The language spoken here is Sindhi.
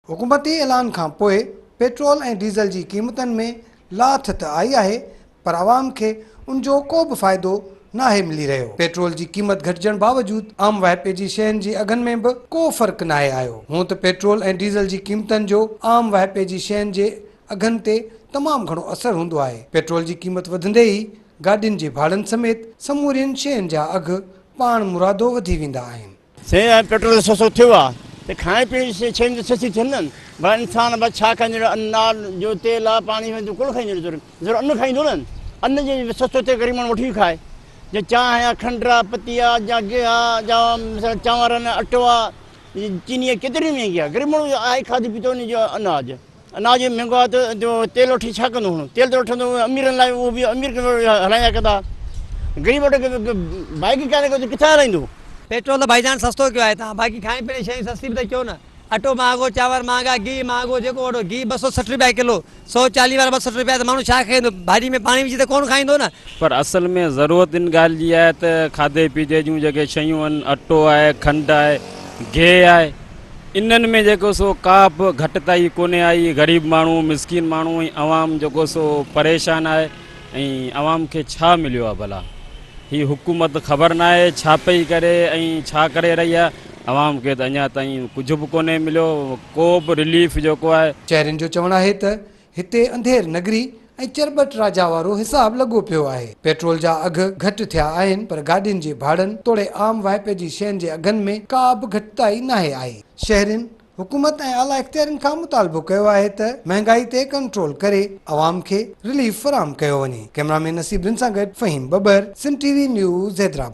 حڪومتي اعلان کان پوء پيٽرول ۽ ڊيزل جي قيمتن ۾ لاٿ ته آئي آهي پر عوام کي ان جو ڪو به فائدو ناهي ملي رهيو. پيٽرول جي قيمت گهٽجڻ باوجود عام واهپي جي شين جي اگهن ۾ به ڪو فرق ناهي آيو. هونء ته پيٽرول ۽ ڊيزل جي قيمتن جو عام واهپي جي شين جي اگهن تي تمام گهڻو اثر هوندو آهي. پيٽرول جي قيمت وڌندي ئي گاڏين جي ڀاڙن سميت سمورين شين جا اگهه پاڻ مرادو وڌي ويندا آهن. سائين هاڻي پيٽرول سستو ٿيو آ ته کائڻ پيئڻ جي شيون ته سستيون ٿين نه ڀلا انسان به ڇا کائيندو ان آ جو تيل آ پاڻي آ ڪونه کائيندو ضرور ان کائيندو نه ان جي سستو ٿئي غريب ماڻهو وٺي کائي جي چانهه آ کنڊ آ پتي آ يا گيهه آ يا مثلا چانور آهن اٽو آ چيني آ ڪيتري مهنگي آ غريب ماڻهو آهي کاڌو پيتو ان جو اناج اناج مهنگو آهي ته تيل وٺي ڇا ڪندو هن تيل ته وٺندو اميرن لاء اهو به امير هلائيندا ڪندا غريب وٽ بائيڪ ئي ڪانه ڪو ته ڪٿان هلائيندو. پيٽرول ته ڀائي جان سستو ڪيو آهي تان باقي کائڻ پيئڻ جي شيون سستي به ته ڪيو نه اٽو مهانگو چانور مهانگا گيهه مهانگو جيڪو وٺو گيهه 260 رپيا ڪلو 140 وارا 260 رپيا ته ماڻهو ڇا کائيندو ڀاڄي ۾ پاڻي وجهي ته ڪونه کائيندو نه. پر اصل ۾ ضرورت ان ڳالهه جي آهي ته کاڌي پيتي جون جيڪي شيون آهن اٽو آهي کنڊ آهي گيهه آهي انهن ۾ جيڪو سو ڪا به گهٽتائي ڪونهي آئي، غريب ماڻهو، مسڪين ماڻهو ۽ عوام جيڪو سو پريشان آهي ۽ عوام کي ڇا مليو آهي ڀلا هي حڪومت خبر ناهي ڇا پئي ڪري ۽ ڇا ڪري رهي آهي عوام کي ته اڃا تائين ڪجهه به ڪونهي مليو ڪو به رليف جيڪو آهي. شهرين جو چوڻ آهي ته هتي انڌير نگري ۽ چرٻٽ راجا وارو حساب لڳو پيو آهي. پيٽرول جا اگهه گهٽ ٿيا آهن پر گاڏين جي ڀاڙن توڙي عام واهپي جي شين جي اگهن ۾ ڪا به گهٽتائي ناهي آئي. شهرين حڪومت ۽ اعليٰ اختيارين کان مطالبو ڪيو آهي ته مهنگائي تي ڪنٽرول ڪري عوام کي رليف فراهم ڪيو وڃي. ڪئميرا مين نصيب رند سان گڏ Faheem Babbar, Sindh T V news, Hyderabad.